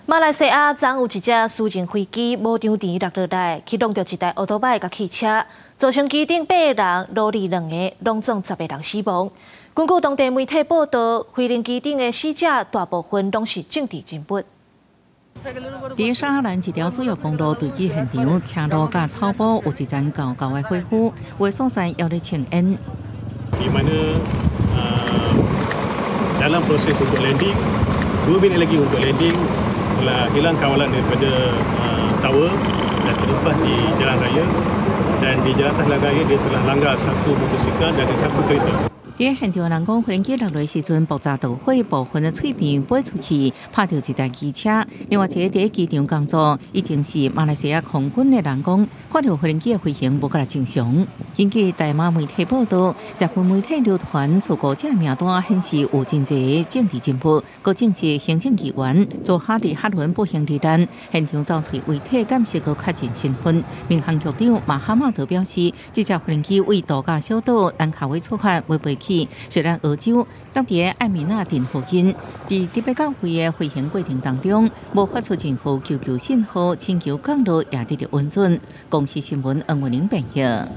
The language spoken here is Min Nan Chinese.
馬來西亞昨有一隻私人飛機無張持落落來，去挵著一台歐多擺佮汽車，造成機頂八个人、勞力兩个，攏總十个人死亡。根據當地媒體報道，飛行機頂的死者大部分攏是政治人物。佇沙阿蘭一條主要公路墜機現場，車路佮草埔有一層厚厚的火灰，有的所在猶咧青煙。 Di mana dalam proses untuk landing, 2 minit lagi untuk landing, telah hilang kawalan daripada tower dan terlepas di jalan raya dan di jalan atas jalan raya dia telah langgar satu motosikal dan satu kereta. 佇現場人講，飛機落落時陣爆炸導火，部分的碎片飛出去，拍著一台機車。另外一个佇機場工作，以前是馬來西亞空軍的人講，看著飛機的飛行無閣來正常。根據大馬媒體報道，社群媒體流傳事故者名單顯示有真濟政治人物，閣證實行政議員佐哈里哈倫不幸罹難。現場走揣遺體鑑識閣確認身份。民航局長馬哈馬德表示，這架飛機為度假小島蘭卡威出發，袂飛去雪蘭莪州當地的艾米納鎮附近，佇特別降飛的飛行過程當中，無發出任何求救信號，請求降落也得到允准。公視新聞黃文玲編譯。